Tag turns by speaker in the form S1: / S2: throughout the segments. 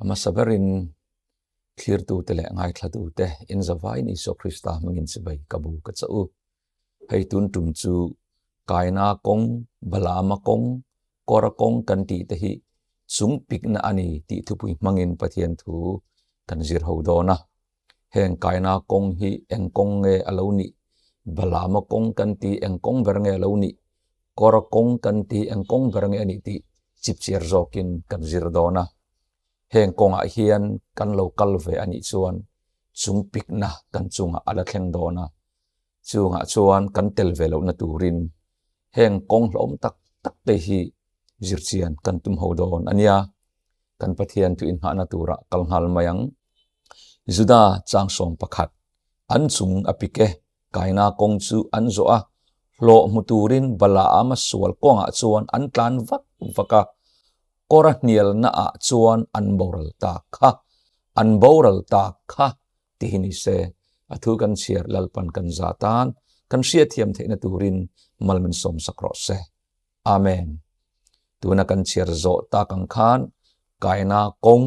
S1: A hmasa berin thlirtute leh ngaithlatute in zavaiin Isua Krista hmangin chibai ka bu ka chauh u. Hei tun tum chu Kaina kawng, Balaama kawng, Kora kawng kan tih te hi chung pikna a ni tih thupui hmangin Pathian thu kan zir ho dawn a. Heng Kaina kawng hi eng kawng nge a lo nih? Balaama kawng kan tih eng kawng ber nge a lo nih? Kora kawng kan tih eng kawng ber nge a nih tih chipchiar zawkin kan zir dawn a. Heng kawngah hian kan lo kal ve a nih chuan chung pikna kan chungah a la thleng dawn a. Chungah chuan kan tel ve lohna turin heng kawng hlawm tak tak te hi zirchian kan tum ho dawn a nia. Kan Pathian thu inghahna turah kal nghal mai ang. Juda changsawm pakhat an chung a pik e, kaina kawng chu an zawh a, hlawh hmu turin Balaama sual kawngah chuan an tlan vak vak a, kawra hnialna ah chuan an boral ta kha, an boral ta kha ti hi ni se, a thu kan chhiar Lalpan kan za tan kan hriatthiam theihna turin mal min sawmsak rawh se. Amen. Tuna kan chhiar zawh tak ang khan Kaina kawng,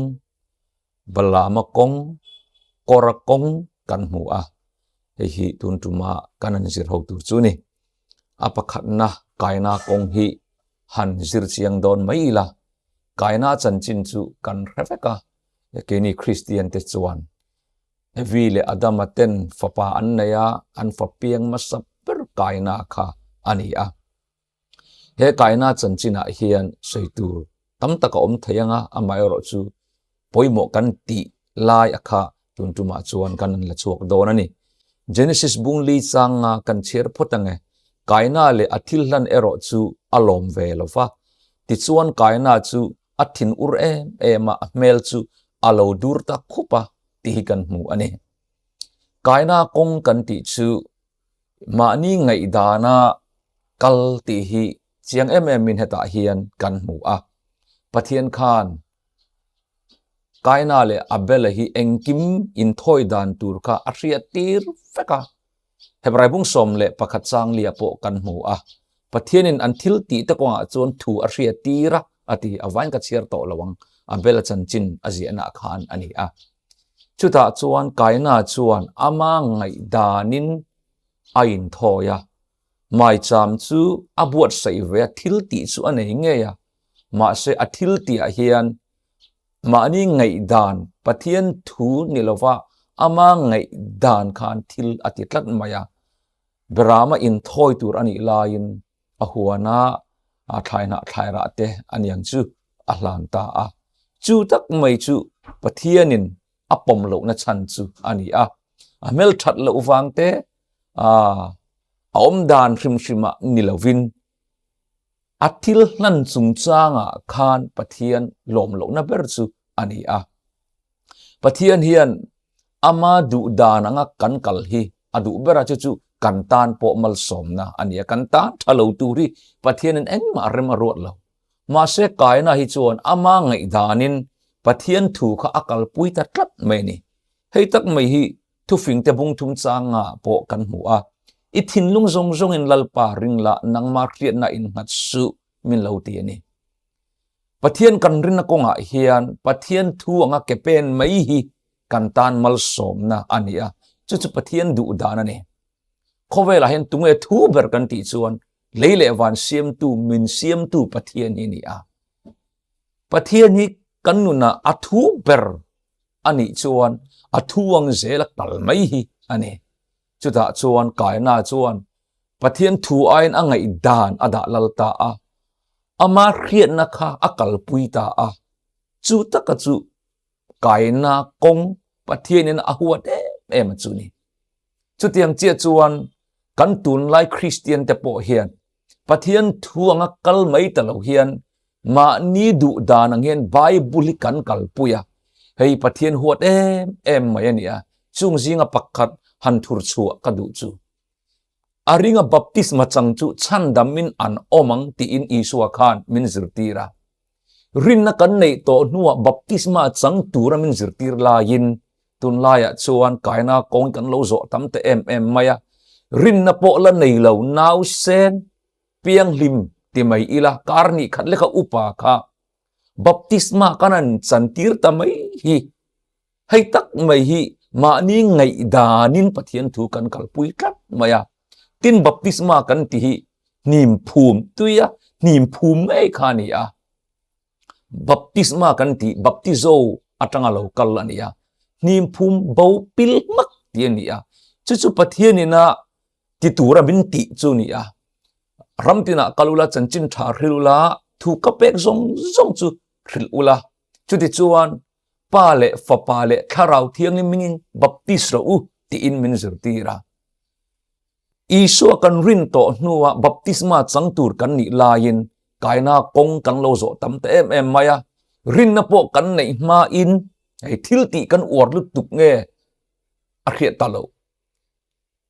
S1: Balaama kawng, Kora kawng kan hmu a, hei hi tun tuma kan han zir ho tur chu ni. A pakhatna Kaina kawng hi han zir chiang dawn mai ila, Kaina chanchin chu kan hre vek a, keini Kristian te chuan Evi leh Adama ten fapa an nei a, an fa piang hmasa ber Kaina kha a ni a. He Kaina chanchinah hian sawi tur tam tak a awm thei ang a, amaherawh chu pawimawh kan tih lai a kha tun tumah chuan kan an la chhuak dawn a ni. Genesis bung li changa kan chhiar phawt ang e, Kaina leh a thil hlan erawh chu a lawm ve lo va, tichuan Kaina chu a thin ur em em a, a hmel chu a lo dur ta khup a tih hi kan hmu a ni. Kaina kawng kan tih chu mahni ngaihdana kal tih hi chiang em em in hetah hian kan hmu a. Pathian khan Kaina leh Abela hi engkim inthawi dan tur kha a hriat tir vek a. Hebrai bung 11 changlia pawh kan hmu a. Pathianin an thil tih te kawngah chuan thu a hriat tir a, a ti. A vain ka chhiar tawh lo ang. Abela chanchin a ziahnaah khan a ni a. Chutah chuan Kaina chuan ama ngaihdanin a inthawi a. Maicham chu a buatsaih ve a, thil tih chu a nei ngei a. Mahse a thil tihah hian mahni ngaihdan Pathian thu ni lova ama ngaihdan khan thil a ti tlat mai a. Berama inthawi tur a nih laiin a huana a thlaihnah thlairah te a niang chu a hlan ta a. Chu tak mai chu Pathianin a pawm lohna chhan chu a ni a. A hmelthat loh vang te, a awmdan hrim hrimah ni lovin A thil hlan chungchangah khan Pathian lawm lohna ber chu a ni a. Pathian hian ama duh dan anga kan kal hi a duh ber a, chu chu kan tan pawh malsawmna a ni a. Kan tan tha lo tur hi Pathianin engmah rem a ruat lo. Mahse Kaina hi chuan ama ngaihdanin Pathian thu kha a kalpui ta tlat mai a ni. Hei tak mai hi Thufingte bungthum changa pawh kan hmu a, I thinlung zawng zawngin Lalpa ring la, nangmah hriatna innghat suh min lo ti a ni. Pathian kan rinna kawngah hian Pathian thu anga ke pen mai hi kan tan malsawmna a ni a, chu chu Pathian duh dan a ni. Khawvelah hian tunge thu ber kan tih chuan lei leh van siamtu, min siamtu Pathian hi a ni a. Pathian hi kan nunah a thu ber a nih chuan a thu ang zel a kal mai hi a ni. Chutah chuan Kaina chuan Pathian thu aiin a ngaihdan a dah lal ta a, ama hriatna kha a kalpui ta a. Chu taka chu Kaina kawng Pathianin a huat em em a chu ni. Chutiang chiah chuan kan tunlai Kristian te pawh hian Pathian thu anga kal mai ta lo hian mahni duh dan ang hian Bible hi kan kalpui a, hei Pathian huat em em mai a ni a, chung zinga pakhat han thur chhuah ka duh chu. A ringa baptisma chang chu chhandamin an awm ang tiin Isua khan min zirtir a. Rinna kan neih tawh hnuah baptisma chang tura min zirtir laiin tunlaiah chuan kaina kawng kan lo zawh tam ta em em mai a. Rinna pawh la nei lo nausen pianghlim ti mai ila kar nih khat leka upa kha. Baptisma kan han chantir ta mai hi. Hei tak mai hi mahni ngaihdanin Pathian thu kan kalpui tlat mai a. Tin baptisma kan ti hi hnim phum tuia hnim phum ngei kha a ni a. Baptisma kan ti baptizo atanga lo kal a ni a. Hnim phum bo pil hmak ti a ni a. Chu chu Pathian ina ti tura min tih chu a ni a. Ram tinah kal ula chanchin tha hrilh ula thu ka pek zawng zawng chu hrilh ula. Chutichuan Pa leh Fapa leh Thlarau Thianghlim hmingin baptis rawh u tiin min zirtir a. Isua kan rin tawh hnua baptisma chang tur kan nih laiin kaina kawng kan lo zawh tam ta em em mai a, rinna pawh kan neih hmain hei thil tih kan uar lutuk nge a hriat ta loh.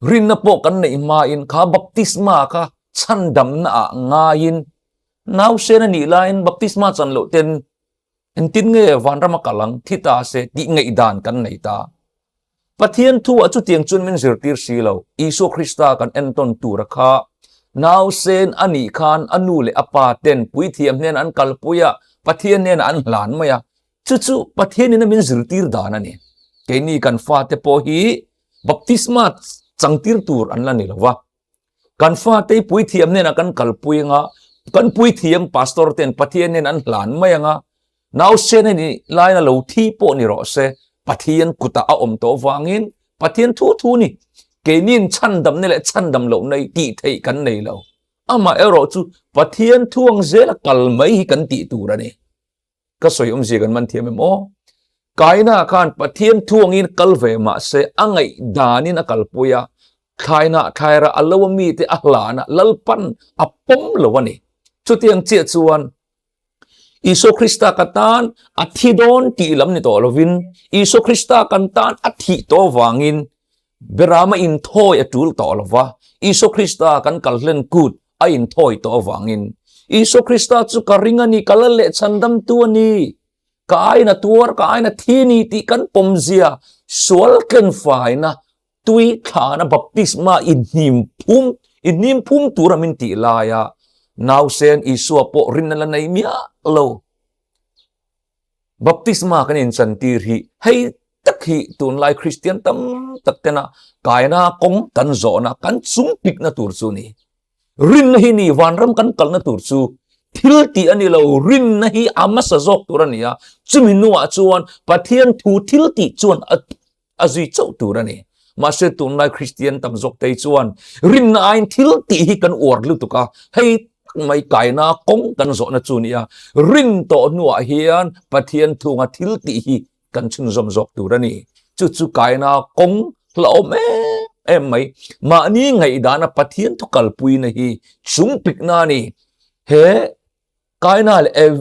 S1: Rinna pawh kan neih hmain kha baptisma kha chhandamna ah ngaiin nausen a nih laiin baptisma chan loh ten Engtin nge vanram a kal ang thi ta se tih ngaihdan kan nei ta. Pathian thu ah chutiang chuan min zirtir si lo. Isua Krista kan entawn tura kha nausen a nih khan a nu leh a pa ten puithiam hnenah an kalpui a, Pathian hnenah an hlan mai a. Chu chu Pathian in a min zirtir dan a ni. Keini kan fate pawh hi baptisma changtir tur an la ni lo va. Kan fate puithiam hnenah kan kalpui anga, kan puithiam pastor ten Pathian nen an hlan mai anga, nausen a nih laina lo thi pawh ni rawh se, Pathian kutah a awm tawh vangin Pathian thu thu ni. Keinin chhandamna leh chhandam lohna hi tih theih kan nei lo. Amah erawh chu Pathian thu ang zela kal mai hi kan tih tur a ni. Ka sawi awmzia kan man thiam em aw? Kaina khan Pathian thuangin kal ve mah se a ngaihdanin a kalpui a, thlaina thlaira a lo a mite a hlan a, Lalpan a pawm lo a ni. Chutiang chiah chuan Isua Krista ka tan a thi dawn tih lam ni tawh lovin Isua Krista kan tan a thih tawh vangin Berama inthawi a tul tawh lo va, Isua Krista kan kal hlen kut a inthawi tawh avangin. Isua Krista chu ka ring a ni, ka lal leh chhandamtu a ni, ka aiin a tuar, ka aiin a thi a ni tih kan pawmzia sual tlenfaina tui thlana baptisma inhnim phum, inhnim phum tura min tih laia nausen Isua pawh rinna la nei miah lo. Baptisma kan inchantir hi hei tak hi tunlai Kristian tam tak tena kaina kawng kan zawhna kan chungpikna tur chu ni. Rinna hi ni vanram kan kalna tur chu thil tih a ni lo, rinna hi a hmasa zawk tur a ni a, chumi hnuah chuan Pathian thu thil tih chuan a a zui chauh tur a ni. Mahse tunlai Kristian tam zawk te chuan rinna aiin thil tih hi kan uar lutuk a, hei tak mai kaina kawng kan zawhna chu nia, rin tawh hnuah hian Pathian thunga thil tih hi kan chhunzawm zawk tur a ni. Chu chu kaina kawng hlauhawm em em mai. Mahni ngaihdana Pathian thu kalpuina hi chungpikna a ni. He Kaina leh Ev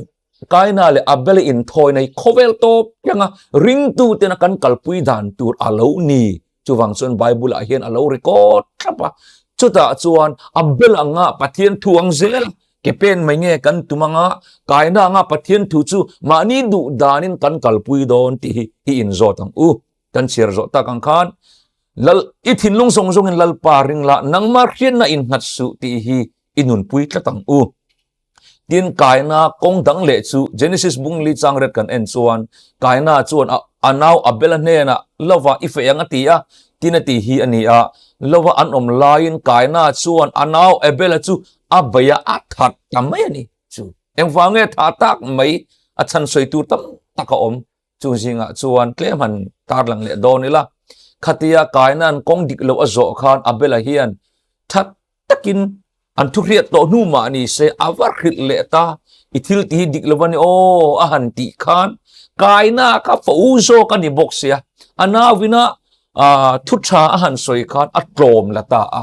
S1: Kaina leh Abel inthawina hi khawvel tawp thleng a ringtu tena kan kalpui dan tur a lo ni. Chuvang chuan Bible ah hian a lo record thlap a. Chutah chuan Abel anga Pathian thu ang zel ke pen mai nge kan tum anga Kaina anga Pathian thu chu mahni duh danin kan kalpui dawn tih hi i inzawt ang u. Kan chhiar zawh tak ang khan Lal i thinlung zawng zawngin Lalpa ring la nangmah hriatna innghat suh tih hi i nunpui tlat ang u. Tin, Kaina kawng dang leh chu Genesis bung li chang ret kan en chuan Kaina chuan a a nau Abela hnenah lova i feh ang a ti a, tin a ti hi a ni a. Lova an awm laiin Kaina chuan a nau Abela chu a bei a, a that ta mai a ni. Chu engvang nge tha tak mai a chhan sawi tur tam tak a awm. Chu zingah chuan tlem han tarlang leh dawn ila, khatia Kaina'n kawng dik loh a zawh khan Abela hian that takin an thu hriat tawh hnu mah ni se a va hrilh leh ta, i thil tih hi dik lo a ni aw a han tih khan Kaina kha fa u zawk a ni bawk sia, a nauina thu tha a han sawi khan a tlawm la ta a,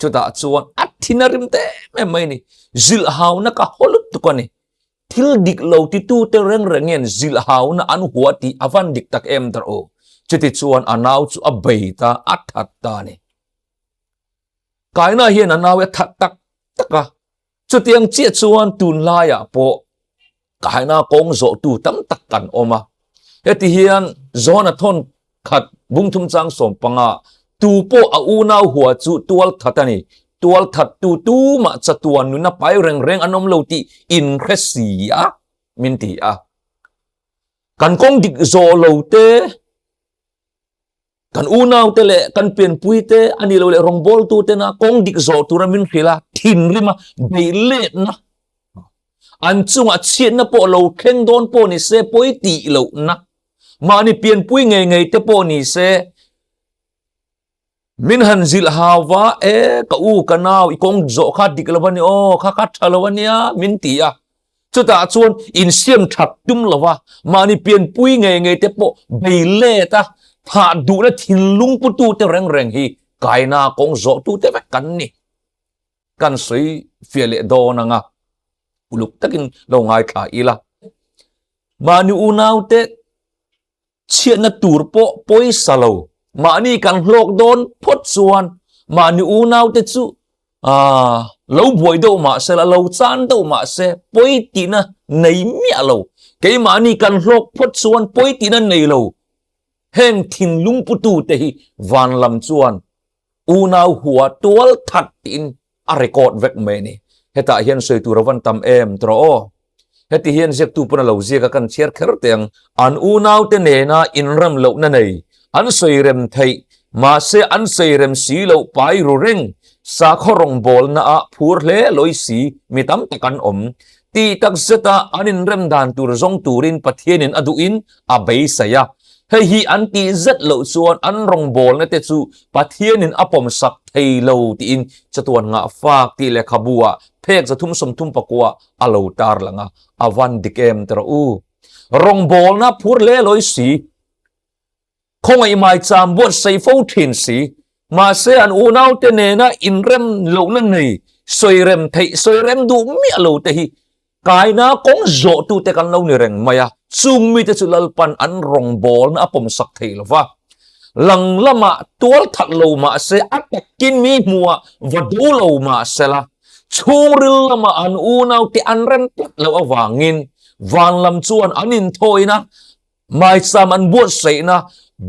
S1: chutah chuan a thin a rim ta em em mai a ni, zilh hauna ka haw lutuk a ni. Thil dik lo titute reng reng hian zilhhauna an hua tih a van dik tak em dar aw. Chutichuan a nau chu a bei ta, a that ta a ni. Kaina hian a nau hi a that tak tak a. Chutiang chiah chuan tunlaiah pawh Kaina kawng zawhtu tam tak kan awm a. Heti hian Johana thawn khat bungthum chang 15 tu pawh a unau hua chu tual that a ni. Tual that tu tumah chatuan nuna pai reng reng an awm lo tih inhre si a. min ti a. Kan kawng dik zawh lo te, kan unau te leh kan pianpui te a nih loh leh rawngbawltu tena kawng dik zawh tura min hrilh a, thinrim a, beihletna an chungah chhiatna pawh lo thleng dawn pawh ni se pawi tih lohna mahni pianpui ngei ngei te pawh ni se Min han zilh hau va, E, ka u, ka nau, i kawng zawh kha dik lo a ni aw, kha kha tha lo a nia, min ti a. Chutah chuan insiam that tum lo va, mahni pianpui ngei ngei te pawh bei let a, thah duhna thinlung putute reng reng hi kaina kawng zawhtute vek kan ni. Kan sawi fiah leh dawn ang a, uluk takin lo ngaithla ila. Mahni unaute Chhiatna tur pawh pawisa lo. Mahni kan hlawk dawn phawt chuan mahni unaute chu lo buai deuh mah se la, lo chan deuh mah se pawi tihna nei miah lo. Keimahni kan hlawk phawt chuan pawi tihna nei lo. Heng thinlung putute hi van lam chuan unau hua tual that tiin a record vek mai a ni. Hetah hian sawi tur a van tam em tawh aw. Heti hian ziaktu pawn a lo ziak a kan chhiar kher teh ang. An unaute nena inrem lohna nei, an sawi rem theih, mahse an sawi rem si loh pai ru reng, sakhaw rawngbawlna ah phur hle lawi si mi tam tak an awm. Tih tak zeta an inrem dan tur zawng turin Pathianin a duhin a beisei a. Hei hi an tih zet loh chuan an rawngbawlna te chu Pathianin a pawmsak thei lo tiin chatuan ngah fak tih lehkhabu ah phek 339 a lo tar lang a, a van dik em ti rawh u. Rawngbawlna phur hle lawi si. Khawngaih maicham buatsaih fo thin si. Mahse an unaute nena inrem lohna nei, sawirem theih, sawirem duh miah lo te hi kaina kawng zawhtute kan lo ni reng mai a. Chung mite chu Lalpan an rawngbawlna a pawmsak thei lo va. Lang lamah tual that lo mahse a takin mi hmuhah va do lo mahsela chhungril lamah an unaute an rem tlat loh avangin van lam chuan an inthawina Maicham an buatsaihna,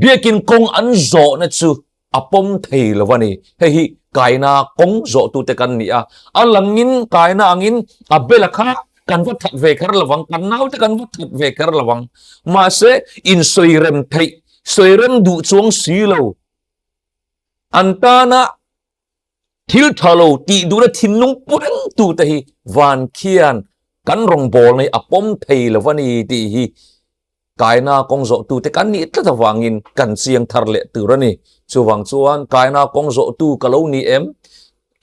S1: biakin kawng an zawhna chu a pawm thei lo a ni. Hei hi kaina kawng zawhtute kan ni a, a langin kaina angin a bela kha kan va that ve kher lo ang, kan naute kan va that ve kher lo ang. Mahse, insawirem theih, sawirem duh chuang si lo. An tana Thil tha lo tih duhna thinlung pu rengtute hi van khian kan rawngbawlna hi a pawm thei lo a ni tih hi kaina kawng zawhtute kan nih tlat avangin kan chiang thar leh tur a ni. Chuvang chuan kaina kawng zawhtu ka lo ni em?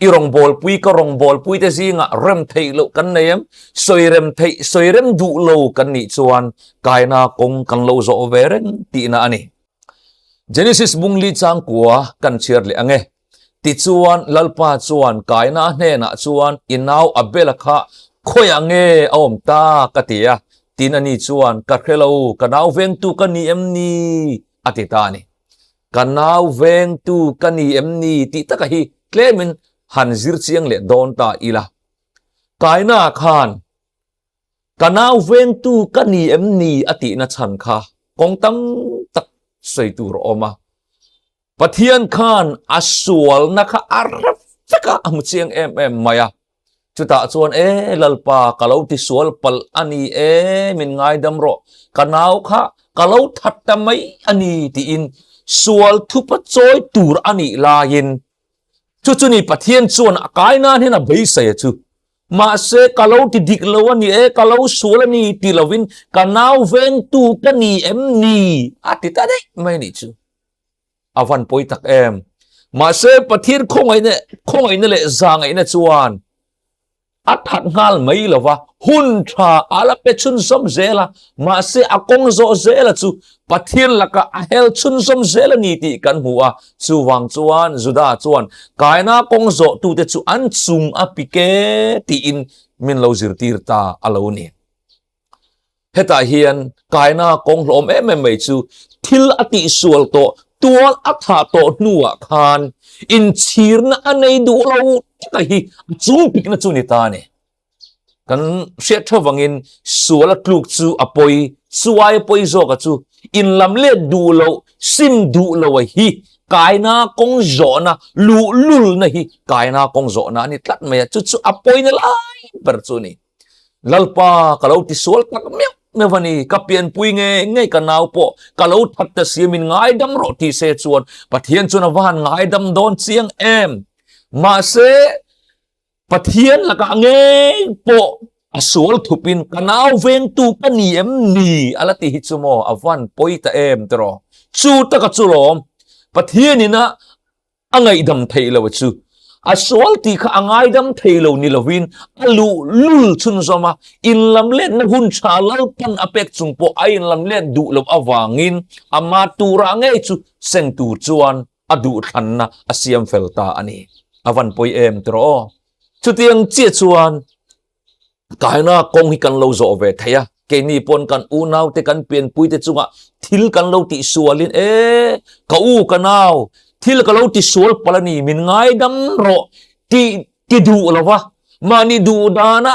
S1: I rawngbawlpui ka rawngbawlpuite zingah rem theih loh kan nei em? Sawi rem theih, sawi rem duh lo kan nih chuan kaina kawng kan lo zawh ve reng tihna a ni. Genesis bungli changkua kan chhiar leh ang e. Tichuan, Lalpa chuan Kaina hnenah chuan, I nau Abela kha khawiah nge a awm ta? ka ti a. Tin, ani chuan, Ka hre lo, ka nau vengtu ka ni em ni? a ti ta a ni. Ka nau vengtu ka ni em ni? tih taka hi tlemin han zir chiang leh dawn ta ila. Kaina khan Ka nau vengtu ka ni em ni a tihna chhan kha kawng tam tak sawi tur a awm a. Pathian khan a sualna kha a hre vek a, a hmu chiang em em mai a. Chutah chuan, E Lalpa, ka lo tisual palh a ni e, min ngaidam rawh, ka nau kha ka lo that ta mai a ni tiin sual thupa chawi tur a nih laiin Chu chu ni Pathian chuan a kai nan hian a beisei a chu. Mahse ka lo ti dik lo a ni e, ka lo sual a ni ti lovin ka nau vengtu ka ni em ni a ti ta daih mai a nih chu. A van pawi tak em. Mahse Pathian khawngaihna khawngaihna leh zahngaihna chuan A that nghal mai lo va, hun tha a la pe chhunzawm zel a, mahse a kawng zawh zela chu Pathian lakah a hel chhunzawm zel a ni tih kan hmu a. Chuvang chuan Juda chuan Kaina kawng zawhtute chu an chung a pik e tiin min lo zirtir ta a lo ni. Hetah hian kaina kawng hlawm em em mai chu thil a tihsual tawh, tual a thah tawh hnuah khan inchhirna a nei duh lo taka hi a chungpikna chu ni ta a ni. Kan hriat tha vangin sual a tluk chu a pawi, chuai a pawi zawka chu inlam let duh loh, sim duh loh a hi kaina kawng zawhna, luhlulna hi kaina kawng zawhna a ni tlat mai a, chu chu a pawina lai ber chu a ni. Lalpa ka lo tisual tak meuh meuh a ni, ka pianpui ngei ngei ka nau pawh ka lo that ta si min ngaidam rawh ti se chuan Pathian chuan a va han ngaidam dawn chiang em. Mahse Pathian lakah ngei pawh a sual thupin ka nau vengtu ka ni em ni a la ti hi chu maw a van pawi ta em tiraw. Chu taka chu lawm Pathianin a a ngaihdam theih lo chu a sual tih kha a ngaidam thei lo ni lovin a luh lul chhunzawm a, inlamletna hun tha Lalpan a pek chung pawh a inlamlet duh loh avangin ama turah ngei chu seng tur chuan a duhthlanna a siam fel ta a ni. A van pawi em tiraw aw. Chutiang chiah chuan Kaina kawng hi kan lo zawh ve thei a, keini pawn kan unaute kan pianpuite chungah thil kan lo tihsualin e ka u ka nau thil ka lo tisual palh a ni min ngaidam rawh tih ti duh lo va, mahni duh dana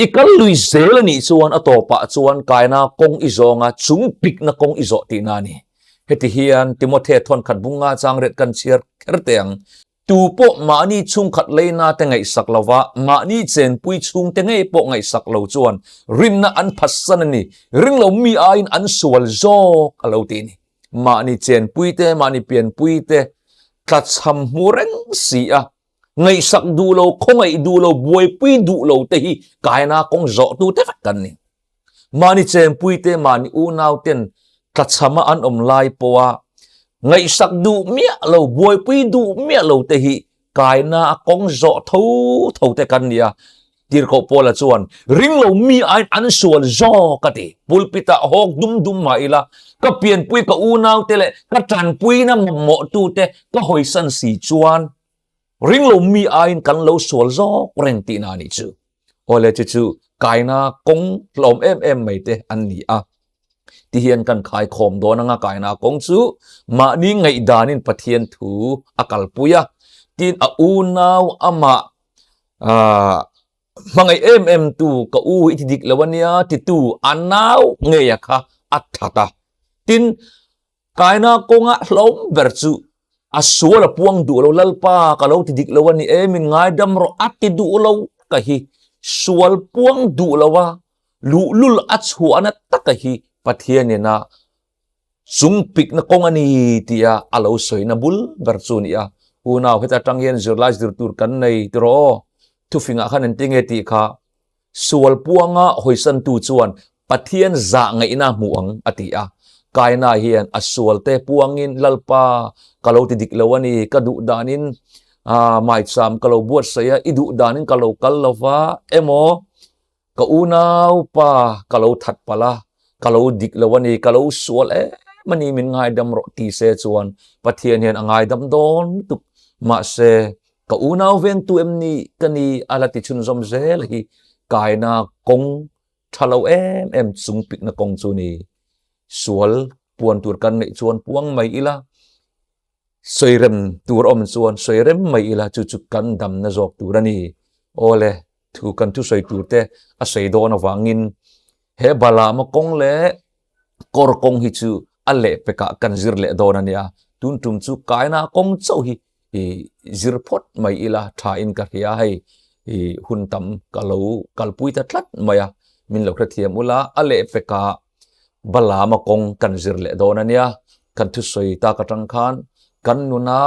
S1: i kal lui zel a nih chuan a tawpah chuan kaina kawng i zawnga chung pikna kawng i zawh tihna a ni. Heti hian Timothea thawnkhat bunga changriat kan chhiar kher teh ang. Tu pawh mahni chhungkhat leina te ngaihsak lova mahni chenpui chhungte ngei pawh ngaihsak lo chuan rinna an phatsan a ni, ring lo mi aiin an sual zawk a lo ti a ni. Mahni chenpui te, mahni pianpui te tlachham hmu reng si a, ngaihsak duh lo, khawngaih duh lo, buaipui duh lo te hi kaina kawng zawhtu te vek kan ni. Mahni chenpuite, mahni unauten tlachhama an awm lai pawha ngaihsak duh miah lo, buaipui duh miah lo te hi kaina a kawng zawh tho tho te kan ni a. Tirhkoh Paula chuan, Ring lo mi aiin an sual zawk a ti. Pulpit-ah hawk dum dum mah ila, ka pianpui ka unaute leh ka tanpuina mamawhtute ka hawisan si chuan ring lo mi aiin kan lo sual zawk reng tihna a nih chu. Awle chu chu kaina kawng hlawm em em mai te an ni a. Ti hian kan khai khawm dawn anga kaina kawng chu mahni ngaihdanin Pathian thu a kalpui a. Tin a unau amah hmangaih em em tu ka u hi ti dik lo ania titu a nau ngei a kha a that a. Tin Kaina kawnga hlawm ber chu a sual a puang duh lo, Lalpa ka lo ti dik lo a ni e, min ngaidam rawh a ti duh lo ka hi, sual puang duh lo a, luhlul a chhuahna taka hi Pathianin a chungpikna kawng a ni tia a lo sawina bul ber chu a ni a. Unau heta tang hian zirlai zir tur kan nei tiraw aw, thufingah khan engtinge tih kha Sual puanga hawisantu chuan Pathian zah ngaihna hmu ang a ti a. Kaina hian a sualte puangin, Lalpa, ka lo ti dik lo a ni, ka duh danin maicham ka lo buatsaih a, i duh danin ka lo kal lo va, emaw ka unaupa ka lo that palh a, ka lo dik lo a ni, ka lo sual em a ni, min ngaidam rawh ti se chuan Pathian hian a ngaidam dawn lutuk. Mahse, Ka unau vengtu em ni ka ni a la ti chhunzawm zel hi kaina kawng tha lo em em chung pikna kawng chu ni. Sual puan tur kan neih chuan puang mai ila, sawirem tur awm chuan sawirem mai ila chu chu kan damna zawk tur a ni. Awle, thu kan thusawi tur te a sawi dawn avangin he Balaama kawng leh kawr kawng hi chu a lehpekah kan zir leh dawn a nia. Tun tum chu kaina kawng chauh hi i zir phawt mai ila tha in ka hria hei i hun tam ka lo kalpui ta tlat mai a min lo hrethiam ula a lehpekah Balaama kawng kan zir leh dawn a nia. Kan thusawi tak atang khan kan nuna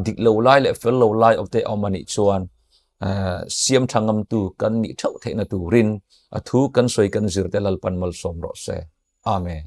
S1: dik lo lai leh fel lo lai awm te awm a nih chuan siam tha ngamtu kan nih theuh theihna turin a thu kan sawi kan zir te Lalpan malsawm rawh se. Amen.